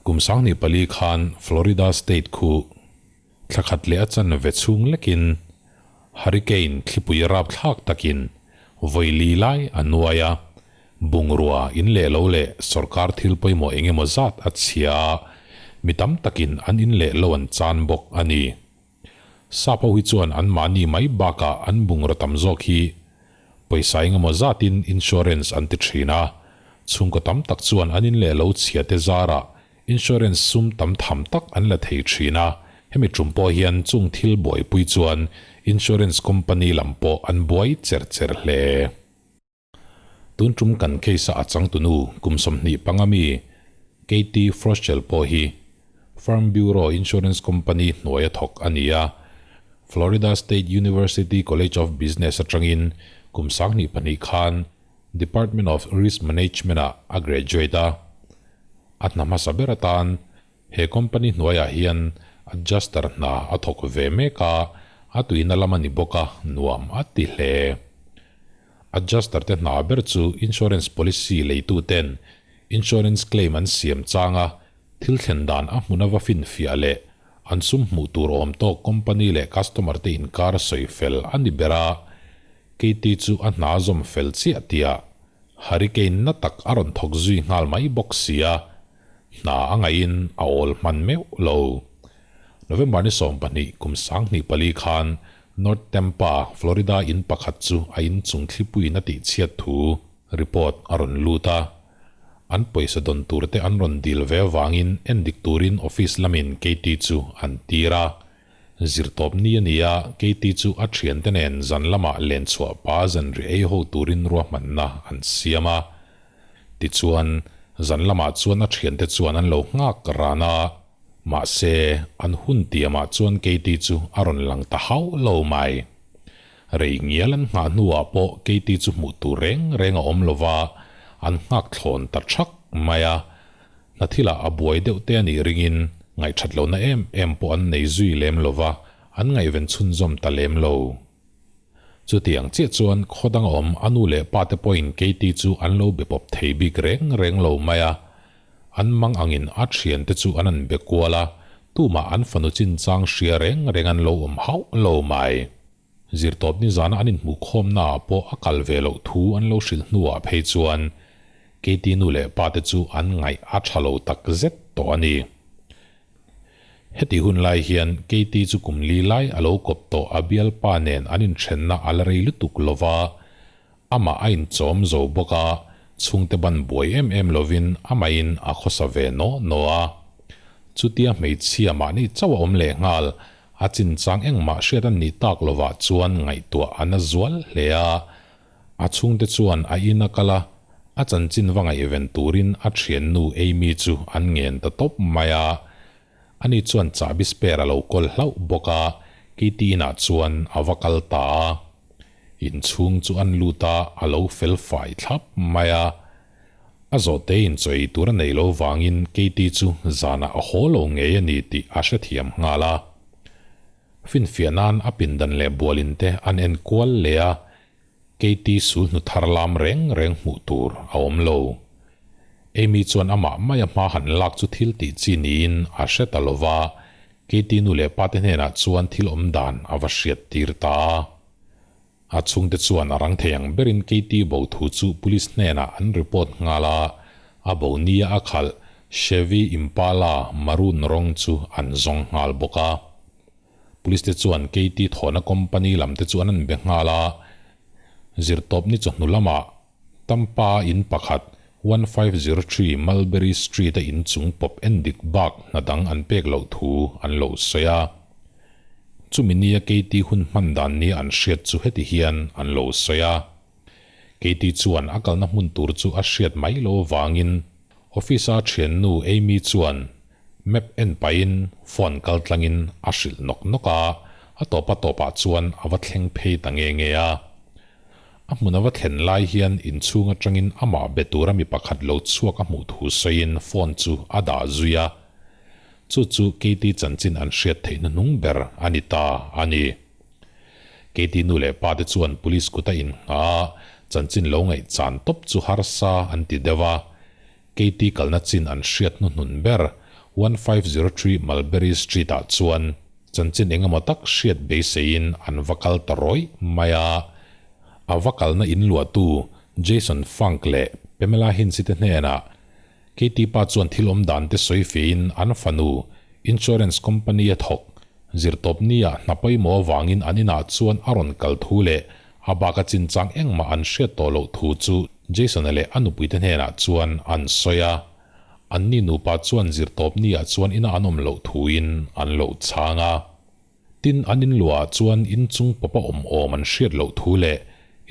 Kum 2004 khan Florida State khu thla khat leh a chanve chhung lekin hurricane thlipui rapthlak takin vawi li lai a nuai a, bungrua in leh lo leh sorkar thil pawimawh eng emaw zat a chhia a, mi tam takin an in leh lo an chan bawk a ni. Sap ho hi chuan an mahni mai bakah an bungraw tam zawk hi pawisa eng emaw zatin insurance an ti thin a, chhungkaw tam tak chuan an in leh lo chhia te zarah insurance sum tam tham tak an la thei thin a, hemi tum pawh hian chung thil buaipui chuan insurance company lam pawh an buai cher cher hle. Tun tum kan case a a changtunu kum 25 mi Katie Froschel pawh hi Farm Bureau Insurance Company hnuaia thawk a ni a, Florida State University College of Business atangin kum 2002 khan Department of Risk Management-ah a graduate a. A hna hmasa ber atan he company hnuaiah hian adjuster hna a thawk ve mek a, a tuina lam a ni bawk a, nuam a ti hle. Adjuster te hna ber chu insurance policy leituten insurance claim an siam chang a, thil thlen dan a hmun a va finfiah leh an sum hmuh tur awm tawk company leh customer te inkar sawi fel a ni ber a, Katie chu a hna zawm fel chiah tihah hurricane na tak a rawn thawk zui nghal mai bawk si a, hna a ngaihin a awl hman meuh lo. November ni 12 kum 2004 khan North Tampa, Florida in pakhat chu a inchung thlipuiin a tihchhiat thu report a rawn lut a. An pawisa dawn tur te an rawn dil ve avangin endik turin office lamin Katie chu an tir a. Zirtawp ni a ni a, Katie chu a thiante nen zan lamah len chhuah pa zanri ei ho turin ruahmanna an siam a. Tichuan, zan lamah chuan a thiante chuan an lo nghak ran a, mahse, an hun tiamah chuan Katie chu a rawn lang ta hauh lo mai. Rei ngial an nghah hnuah pawh Katie chu hmuh tur reng reng a awm lo va, an nghak thlawn ta thak mai a. Hna thilah a buai deuh te a nih ringin ngaihthat lohna em em pawh an nei zui lem lo va, an ngaihven chhunzawm ta lem lo. Chutiang chiah chuan khaw dang awm a nu leh pa te pawhin Katie chu an lo be pawp thei bik reng reng lo mai a. An mang angin a thiante chu an an be kual a, tumah an fanu chinchang hria reng reng an lo awm hauh lo mai. Zirtawp nizana an inhmuhkhawmna ah pawh a kal ve loh thu an lo hrilh hnuah phei chuan Katie nu leh pa te chu an ngaih a tha lo tak zet tawh a ni. Heti hun lai hian Katie chu kum li lai a lo kawp tawh a bialpa nen an inthenna a la rei lutuk lova, amah a inchawm zo bawk a, chhungte ban buai em em lovin amahin a khawsa ve naw naw a. Chutia hmeichhia mahni chauh a awm lehnghal, a chinchang engmah hriat a nih tak lovah chuan ngaihtuah a na zual hle a. A chhungte chuan a in a kal a, a chanchin va ngaihven turin a thiannu Amy chu an ngen ta tawp mai a. Ani chuan chahbi spare a lo kawl hlauh bawk a, Katie inah chuan a va kal ta a. Inchhung chu an lut a, a lo fel fai thlap mai a. A zawhte in chaw ei tur a nei lo vangin Katie chu zanah a haw lo ngei a ni tih a hrethiam nghal a. Finfiah nan a pindan leh bualin te an en kual leh a, Katie sul hnu thar lam reng reng hmuh tur a awm lo. Amy chuan amah maia hma han lak chu thil tih chi niin a hre ta lo va, Katie nu leh pate hnenah chuan thil awm dan a va hriat tir ta a. A chhungte chuan a rang thei ang berin Katie bo thu chu police hnenah an report nghal a, a bo nia a khalh Chevy Impala maroon rawng chu an zawng nghal bawk a. Police te chuan Katie thawhna company lam te chu an an be nghal a, zirtawpni chawhnu lamah Tampa in pakhat 1503 Mulberry Street a inchung pawp endik bak hna dang an pek loh thu an lo sawi a. Chumi nia Katie hun hman dan nia an hriat chu heti hian an lo sawi a. Katie chuan a kalna hmun tur chu a hriat mai lo avangin office a thiannu Amy chuan map en pahin phone kal tlangin a hrilh nawk nawk a, a tawpa tawpah chuan a va thleng phei ta nge nge a. A hmun a va thlen lai hian inchhung atangin amah be tura mi pakhat lo chhuak a hmuh thu sawiin phone chu a dah zui a. Chu chu Katie chanchin an hriat theihna hnung ber a ni ta a ni. Katie nu leh pa te chuan police kut a inngha a, chanchin lo ngaih chan tawp chu harsa an ti deuh a. Katie kalna chin an hriat hnuhnun ber. 1503 Mulberry Street-ah chuan chanchin engemaw tak hriat beiseiin an va kal ta rawih mai a. A va kalna in luahtu Jason Funk leh Pamela Hinds-i te hnenah Katie pa chuan thil awm dan te sawi fein an fanu insurance company a thawk zirtawp nia hna pawimawh avangin an inah chuan a rawn kal thu leh a bak a chinchang engmah an hriat tawh loh thu chu Jason-a leh a nupuite hnenah chuan an sawi a. Anni nupa chuan zirtawp nia chuan ina an awm loh thuin an lo chhang a. Tin, an inluahah chuan inchung pawpa awm awm an hriat loh thu leh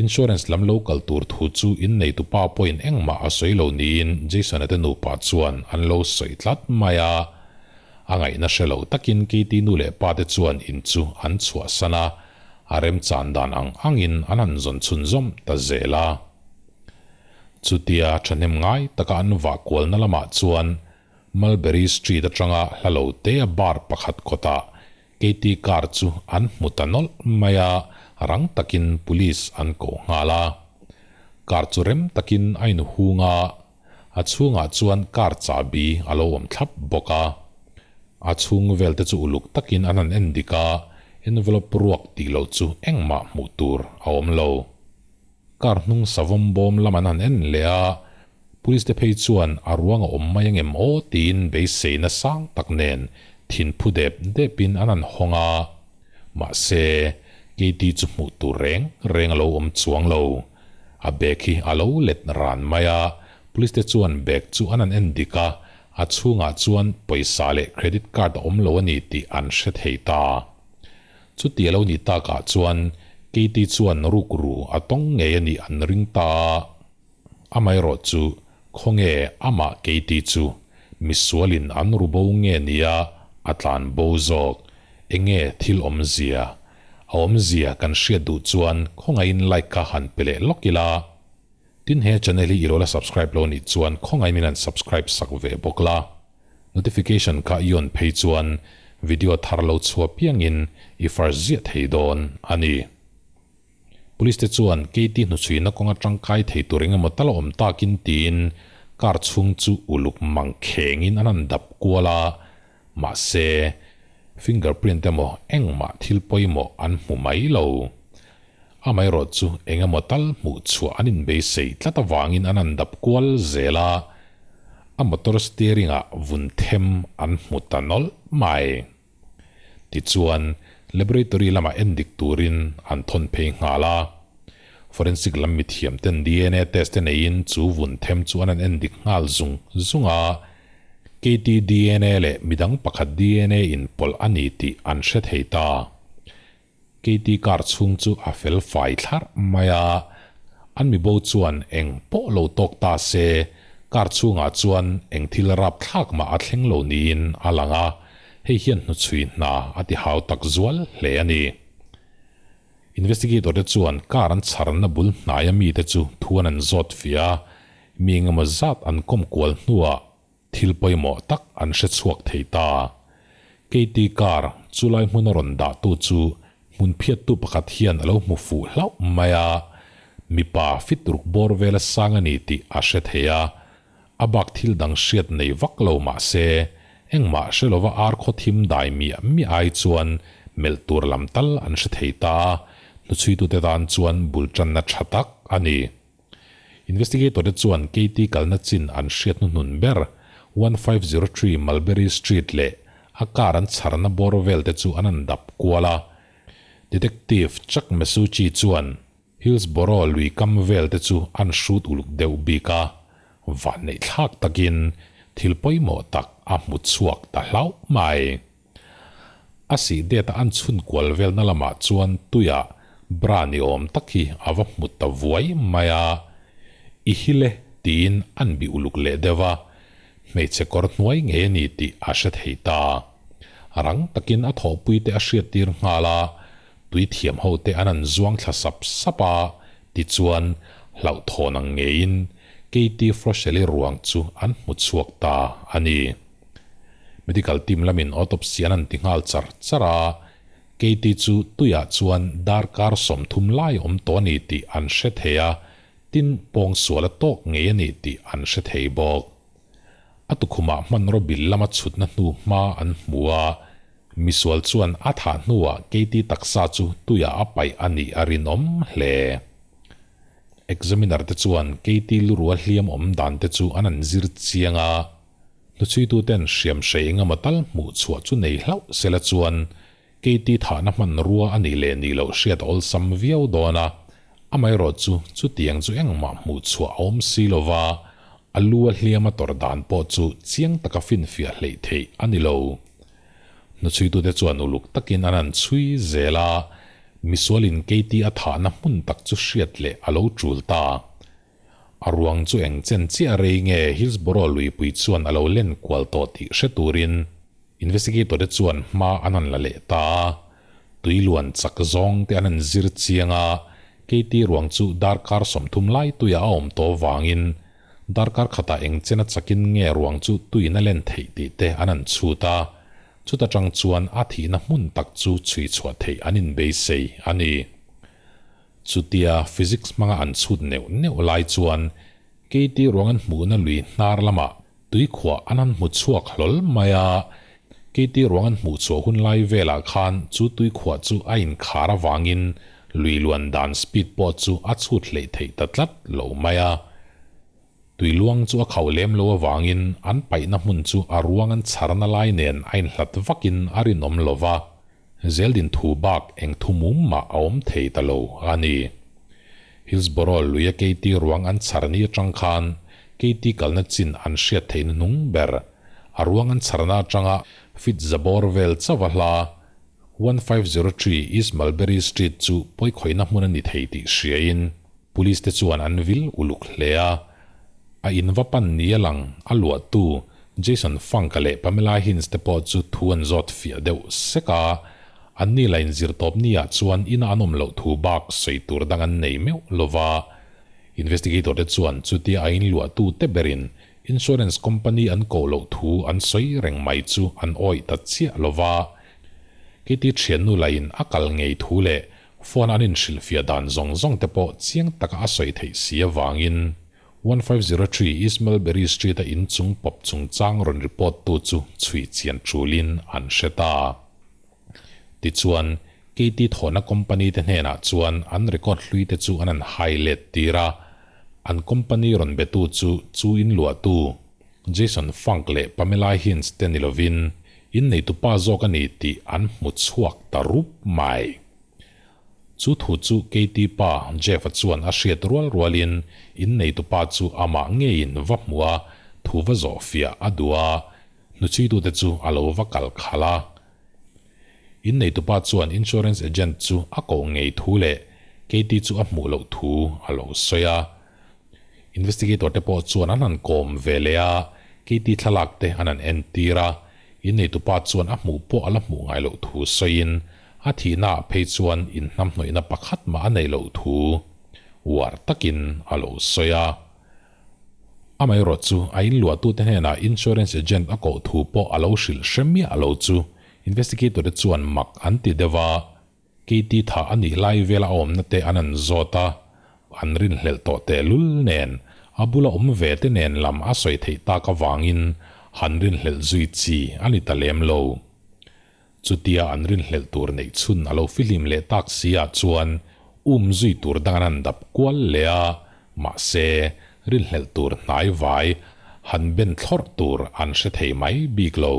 insurance lam lo kal tur thu chu inneitupa pawhin engmah a sawi lo niin Jason-a te nupa chuan an lo sawi tlat mai a. A ngaihna hre lo takin Katie nu leh pa te chuan in chu an chhuahsan a, a remchan dan ang angin an han zawn chhunzawm ta zel a. Chutia thahnem ngai taka an vah kualna lamah chuan Mulberry Street atanga hla lo te a bar pakhat kawtah Katie car chu an hmu ta nawlh mai a, rang takin police an koh nghal a. Car chu rem takin a inhung a, a chhungah chuan car chahbi a lo awm thlap bawk a. A chhung vel te chu uluk takin an han en dik a, envelope ruak tih loh chu engmah hmuh tur a awm lo. Car hnung savawm bawm lam an han en leh a, Police te phei chuan a ruang a awm mai angem aw tiin beiseina sang tak nen thin phu dep depin an han hawng a, mahse Katie chu hmuh tur reng reng a lo awm chuang lo. A bag hi a lo let ran mai a, police te chuan bag chu an han en dik a, a chhungah chuan pawisa leh credit card a awm lo a ni tih an hre thei ta. Chuti a lo nih takah chuan Katie chuan rukru a tawng ngei a nih an ring ta a. Amaherawh chu khawnge amah Katie chu misualin an ru bo nge nia a tlan bo zawk? Enge thil awmzia? A awmzia kan hriat duh chuan khawngaihin like kha han pe leh lawk ila. Tin he channel hi i lo la subscribe lo nih chuan khawngaih min han subscribe sak ve bawk la. Notification kha i on phei chuan video thar lo chhuah piangin i first ziah thei dawn a ni. Police te chuan Katie hnuchhuina kawnga tangkai thei tur engemaw tal a awm takin tiin car chhung chu uluk mang khengin an han dap kual a, mahse fingerprint emaw engmah thil pawimawh an hmu mai lo. Amaherawh chu engemaw tal hmuh chhuah an inbeisei tlat avangin an han dap kual zel a, a motor steering ah vun them an hmu ta nawlh mai. Tichuan, laboratory lamah endik turin an thawn phei nghal a. Forensic lam mithiam ten dna test te neiin chu vun them chu an han endik nghal zung zung a. Katie dna leh midang pakhat dna inpawlh a ni tih an hre thei ta. Katie car chhung chu a fel fai thlarh mai a, an mibo chuan eng pawh lo tawk ta se, car chhungah chuan eng thil rapthlak mah a thleng lo niin a lang a, hei hian hnuchhui hna a ti hau tak zual hle a ni. Investigator te chuan car an chharna bul hnaia mite chu thu an an zawt fia a, mi engemaw zat an kawm kual hnuah Thil pawimawh tak an hre chhuak thei ta. Katie car chulai hmun a rawn dahtu chu hmun phiattu pakhat hian a lo hmu fuh hlauh mai a, mipa fit ruk bawr vela sang a ni tih a hre thei a. A bak thil dang hriat nei vak lo mah se, engmah hre lova ar khaw thim dai miah miah ai chuan melh tur lam tal an hre thei ta a, hnuchhuitute tan chuan bul tanna tha tak a ni. Investigator te chuan Katie kalna chin an hriat hnuhnun ber, 1503 Mulberry Street leh a car an chharna bawr vel te chu an han dap kual a. Detective Chuck Masucci chuan Hillsborough lui kam vel te chu an hrut uluk deuh bik a, vanneih thlak takin thil pawimawh tak a hmu chhuak ta hlauh mai. A sih det a an chhun kual velna lamah chuan tuiah bra ni awm tak hi a va hmu ta vuai mai a, I hil e tiin an bih uluk leh deuh a, hmeichhe kawr hnuai ngei a ni tih a hre thei ta. Rang takin a thawhpui te a hriattir nghal a, tui thiam ho te an han zuang thla sap sap a, tichuan hlauhthawn ang ngeiin Katie Frosheli ruang chu an hmu chhuak ta a ni. Medical team lamin autopsy an han ti nghal char char a, Katie chu tuiah chuan darkar 30 lai awm tawh a ni tih an hre thei a, tin pawngsual a tawk ngei a ni tih an hre thei bawk. A tukhumah hmanraw bil lama chhutna hnu hma an hmu a, misual chuan a thah hnuah Katie taksa chu tuiah a paih a nih a rinawm hle. Examiner te chuan Katie lurua hliam awm dan te chu an an zir chiang a, hnuchhuituten hriam hrei engemaw tal hmuh chhuah chu nei hlauh sela chuan Katie thahna hmanrua a nih leh nih loh hriat a awlsam viau dawn a, amaherawh chu chutiang chu engmah hmuh chhuah a awm si lo va, a lu a hliam a tawrh dan pawh chu chiang taka finfiah hleih theih a ni lo. Hnuchhuitute chuan uluk takin an han chhui zel a, misualin Katie a thahna hmun tak chu hriat leh a lo tul ta. A ruang chu eng chen chiah rei nge Hillsborough luipui chuan a lo len kual tawh tih hre turin investigator te chuan hma an han la leh ta a. Tui luan chak zawng te an han zir chiang a, Katie ruang chu darkar 30 lai tuiah a awm tawh vangin darkar khatah eng chena chakin nge ruang chu tuiin a len theih tih te an han chhut a, chuta tang chuan a thihna hmun tak chu chhui chhuah theih an inbeisei a ni. Chutia physics hmanga an chhut neuh neuh lai chuan Katie ruang an hmuhna lui hnar lamah tuikhuah an han hmu chhuak hlawl mai a. Katie ruang an hmuh chhuah hun lai velah khan chu tuikhuah chu a inkhar avangin lui luan dan speed pawh chu a chhut hleih theih ta tlat lo mai a. Tui luang chu a khauh lem lo avangin an paihna hmun chu a ruang an chharna lai nen a inhlat vakin a rinawm lo va, Zeldin thu bak eng thu mum mah a awm thei ta lo a ni. Hillsborough luia Katie ruang an chhar ni atang khan Katie kalna chin an hriat theihna hnung ber, a ruang an chharna atanga feet zabawr vel chauh a hla, 1503 East Mulberry Street chu pawikhawihna hmun a ni thei tih hriain, Police te chuan an vil uluk hle a, a in va pan ni a lang a luahtu Jason Funk-a leh Pamela Hinz te pawh chu thu an zawt fiah deuh sek a, an ni la inzir tawp ni ah chuan ina an awm loh thu bak sawi tur dang an nei meuh lo va. Investigator te chuan chutia a in luahtu te berin insurance company an koh loh thu an sawi reng mai chu an awih ta chiah lo va, Katie thiannu lahin a kal ngei thu leh Phone an inhrilhfiah dan zawng zawng te pawh chiang taka a sawi theih si avangin 1503 East Mulberry Street-a inchung pawp chungchang rawn report tu chu chhui chian tulin an hre ta. Tichuan, Katie thawhna company te hnenah chuan an record hlui te chu an han hai let tir a, an company rawn betu chu chu inluahtu Jason Funk leh Pamela Hinz te ni lovin inneitupa zawk a ni tih an hmu chhuak ta rup mai. Chu thu chu Katie pa Jeff-a chuan a hriat rual rualin inneitupa chu amah ngeiin va hmu a, thu va zawh fiah a duh a, hnuchhuitute chu a lo va kal khalh a. Inneitupa chuan insurance agent chu a koh ngei thu leh Katie chu a hmuh loh thu a lo sawi a. Investigator te pawh chuan an han kawm ve leh a, Katie thlalak te an han entir a, inneitupa chuan a hmuh pawh a la hmuh ngai loh thu sawiin a thihna ah phei chuan inhnamhnawihna pakhat mah a neih loh thu uar takin a lo sawi a. Amaherawh chu a inluahtute hnenah insurance agent a koh thu pawh a lo hrilh hre miah lo chu investigator te chuan mak an ti deuh a, Katie thah a nih lai vela a awmna te an an zawt a, an rinhlelh tawh tehlul nen a bula awm ve te nen lam a sawi theih tak avangin han rinhlelh zui chi a ni ta lem lo. Chutia an rinhlelh tur neih chhun a lo fihlim leh tak si ah chuan um zui tur dang an han dap kual leh a, mahse rinhlelh tur hnai vai han ben thlawrh tur an hre thei mai bik lo.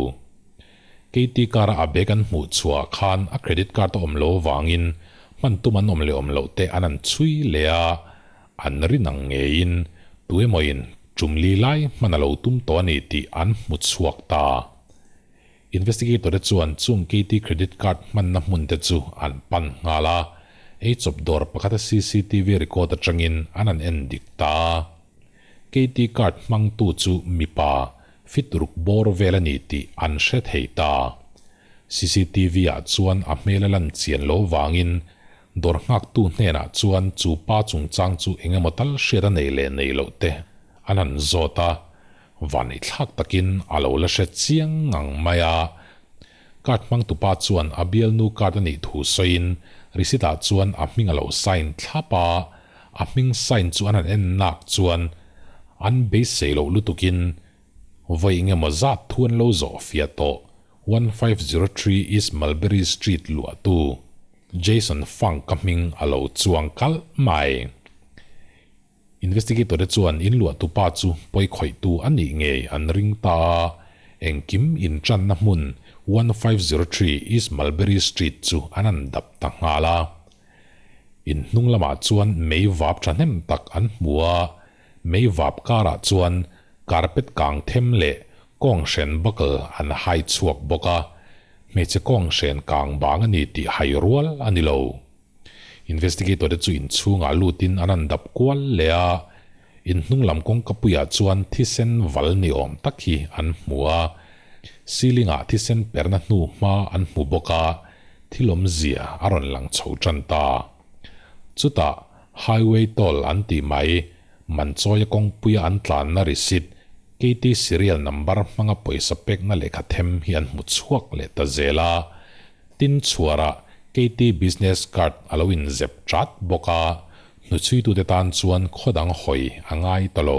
Katie car a a bag an hmuh chhuah khan a credit card a awm lo vangin hman tum an awm leh awm loh te an han chhui leh a, an rin ang ngeiin tuemawin tum li lai hman a lo tum tawh a ni tih an hmu chhuak ta. Investigator te chuan chung Katie credit card hmanna hmun te chu an pan nghal a, ei chawp dawr pakhata cctv record atangin an han en dik ta. Katie card hmangtu chu mipa fit ruk bawr vel a ni tih an hre thei ta. Cctv ah chuan a hmel a lan chian lo vangin dawr nghaktu hnenah chuan chu pa chungchang chu eng emaw tal hriat a nei leh nei loh te an han zawt a, vanithlak takin a lo la hre chiang ngang mai a. Card hmangtupa chuan a bialnu card a nih thu sawiin receipt ah chuan a hming a lo sign thlap a, a hming sign chu an han en nak chuan an beisei loh lutukin Vawi engemaw zat thu an lo zawh fiah tawh 1503 East Mulberry Street luahtu Jason Funk-a hming a lo chuang kalh mai. Investigator te chuan in luahtu pa chu pawi khawihtu a nih ngei an ring ta a, engkim intanna hmun 1503 East Mulberry Street chu an han dap ta nghal a. In hnung lamah chuan mei vap thahnem tak an hmu a, mei vap karah chuan carpet kang them leh kawng hren buckle an hai chhuak bawk a, hmeichhe kawng hren kang bang a ni tih hai rual a ni lo. Investigator te chu inchhungah lutin an han dap kual leh a, in hnung lam kawngka puiah chuan thisen val ni awm tak hi an hmu a, ceiling ah thisen perna hnu hma an hmu bawk a, thil awmzia a rawn lang chho tan ta. Chutah highway toll an tih mai, Manchawia kawngpuia an tlanna receipt, KT serial number hmanga pawisa pekna lehkha them hi an hmu chhuak leh ta zel a. Tin chhuarah KT business card a lo inzep chat bawk a, hnuchhuitute tan chuan khaw dang hawi a ngai ta lo.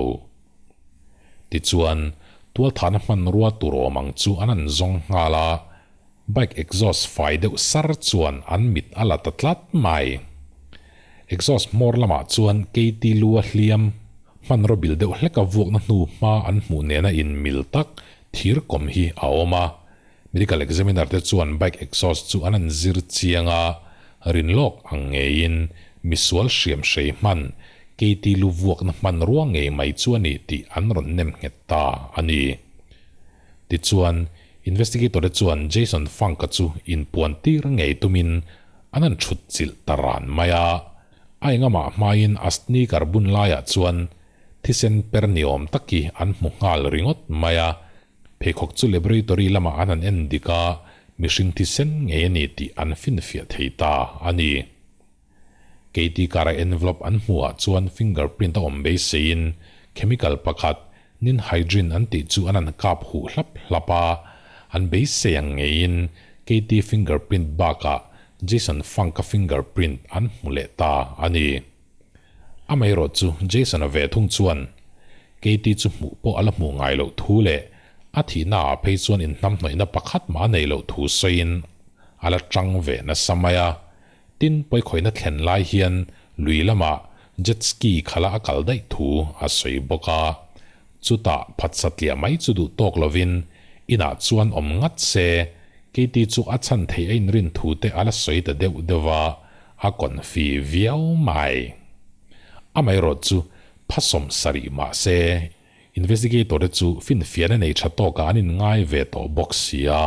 Tichuan, tualthahna hmanrua tur awm ang chu an han zawng nghal a, bike exhaust fai deuh sar chuan an mit a la ta tlat mai. Exhaust hmawr lamah chuan KT lu a hliam, hmanraw bil deuh hleka vuakna hnu hma an hmuh nena inmil tak thir kawm hi a awm a, Medical examiner te chuan bike exhaust chu an an zir chiang a, rin lawk ang ngeiin misual hriam hrei hman KT lu vuakna hmanrua ngei mai chu a ni tih an rawn nem nghet ta a ni. Tichuan, investigator te chuan Jason Funk-a chu inpuan tir ngei tumin an han thut chilh ta ran mai a, a engamah hmain a sneaker bun laiah chuan thisen per ni awm taki an hmu nghal ringawt mai a, Pheikhawk chu laboratory lamah an han en dik a, mihring thisen ngei a ni tih an finfiah thei ta a ni. Katie kara envelope an hmuhah chuan fingerprint a awm beiseiin chemical pakhat ninhydrin an tih chu an han kap huh hlap hlap a, an beisei ang ngeiin Katie fingerprint bakah Jason Funk-a fingerprint an hmu leh ta a ni. Amaherawh chu Jason-a ve thung chuan Katie chu hmuh pawh a la hmuh ngai loh thu leh a thihna ah phei chuan inhnamhnawihna pakhat mah a neih loh thu sawiin a la tang ve nasa mai a. Tin, pawikhawihna thlen lai hian lui lamah jet ski khala a kal daih thu a sawi bawk a. Chutah phatsatliah mai chu duh tawk lovin inah chuan awm ngat se Katie chu a chhan theih a inrin thu te a la sawi ta deuh deuh a, a confi viau mai. Amaherawh chu phasawm sarih mah se, investigator te chu finfiahna nei tha tawkah an inngai ve tawh bawk si a,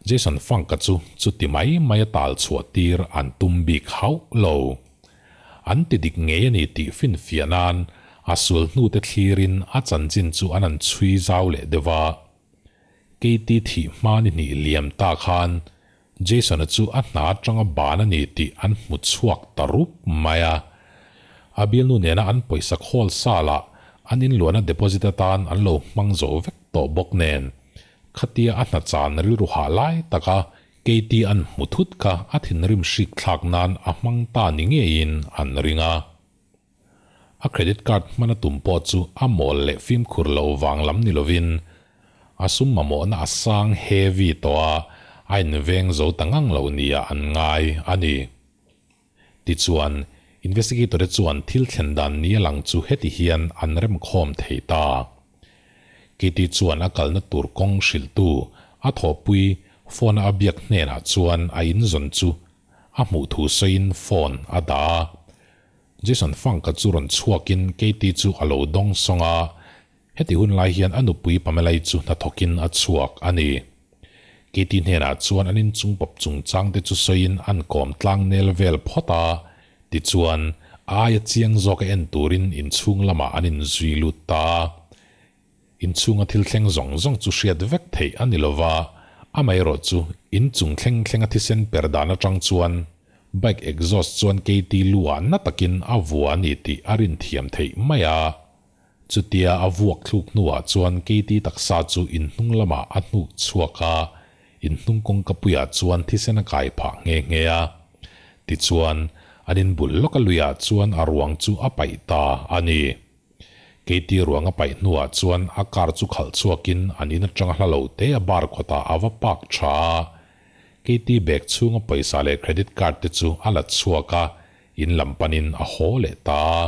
Jason Funk-a chu chuti mai mai a tal chhuah tir an tum bik hauh lo. An ti dik ngei a ni tih finfiah nan a sul hnute thlirin a chanchin chu an han chhui zau leh deuh a. Katie thih hma ni hnih liam ta khan Jason-a chu a hna atanga ban a ni tih an hmu chhuak ta rup mai a. A bialnu nena an pawisa khawl salah an inluahna deposit atan an lo hmang zo vek tawh bawk nen, khatia a hna chan rilru hah lai taka Katie an hmu thut kha a thinrim hrik thlak nan a hmang ta ni ngeiin an ring a. A credit card hman a tum pawh chu a mawl leh fimkhur lo vang lam ni lovin a sum mamawhna a sang heavy tawh a, a inveng zo ta ngang lo nia an ngai a ni. Tichuan, investigator te chuan thil thlen dan nia lang chu heti hian an remkhawm thei ta. Katie chuan a kalna tur kawng hrilhtu a thawhpui phone-a a biak hnenah chuan a inzawn chu a hmuh thu sawiin phone a dah a. Jason Funk-a chu rawn chhuakin Katie chu a lo dawng sawng a, heti hun lai hian a nupui Pamela-i chu hnathawkin a chhuak a ni. Katie hnenah chuan an inchung pawp chungchang te chu sawiin an kawm tlang nel vel phawt a, tichuan a aia chiang zawk a en turin inchhung lamah an inzui lut ta a. Inchhunga thil thleng zawng zawng chu hriat vek theih a ni lova, amaherawh chu inchung thleng thlenga thisen per dan atang chuan bike exhaust chuan Katie lu ah na takin a vua a ni tih a rin thiam theih mai a. Chutia a vuak thluk hnuah chuan Katie taksa chu inhnung lamah a hnuk chhuak a, inhnung kawngka puiah chuan thisen a kai phah nghe nghe a. Tichuan, an inbul lawka luiah chuan a ruang chu a paih ta a ni. Katie ruang a paih hnuah chuan a car chu khalh chhuakin an in atanga hla lo te a bar kawtah a va park tha a. Katie bag chhunga pawisa leh credit card te chu a la chhuak a, in lam panin a haw leh ta a.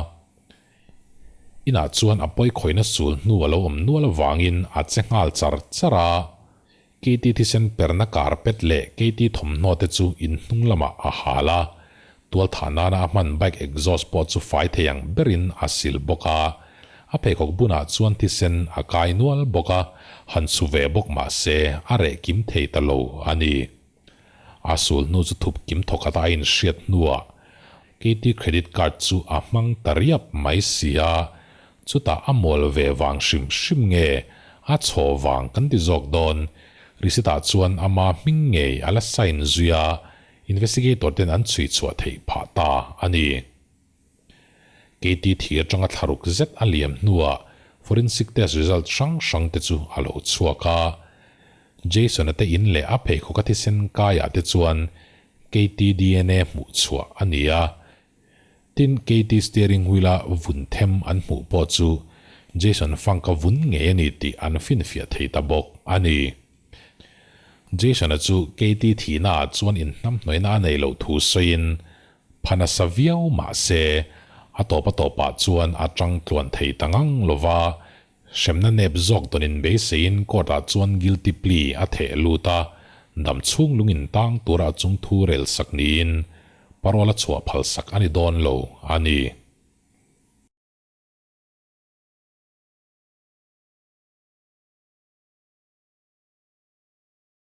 Inah chuan a pawi khawihna sul hnu a lo awm nual avangin a che nghal char char a. Katie thisen perna carpet leh Katie thawmhnaw te chu in hnung lamah a hal a, tualthah nana a hman bike exhaust pawh chu fai thei ang berin a sil bawk a. A pheikhawk bunah chuan thisen a kai nual bawk a, han chhu ve bawk mah se a reh kim thei ta lo a ni. A sul hnu chu thup kim thawkhat a inhriat hnuah Katie credit card chu a hmang ta riap mai si a, chutah a mawl ve vang hrim hrim nge a chhaw vang kan ti zawk dawn. Receipt ah chuan ama hming ngei a la sign zui a, investigator ten an chhui chhuah theih phah ta a ni. Katie thi atanga thlaruk zet a liam hnuah forensic test result hrang hrang te chu a lo chhuak a. Jason-a te in leh a pheikhawk a thisen kaiah te chuan Katie dna hmuh chhuah a ni a. Tin, Katie steering wheel-a vun them an hmuh pawh chu Jason Funk-a vun ngei a ni tih an finfiah thei ta bawk a ni. Jason-a chu Katie thihnaah chuan inhnamhnawihna a nei loh thu sawiin Pha nasa viau mah se, a tawp a tawpah chuan a tang tluan thei ta ngang lo va, hremna nep zawk dawnin beiseiin court-ah chuan guilty plea a theh lut a, dam chhung lungin tang tura a chung thu rel sak niin parole a chhuah phal sak a ni dawn lo a ni.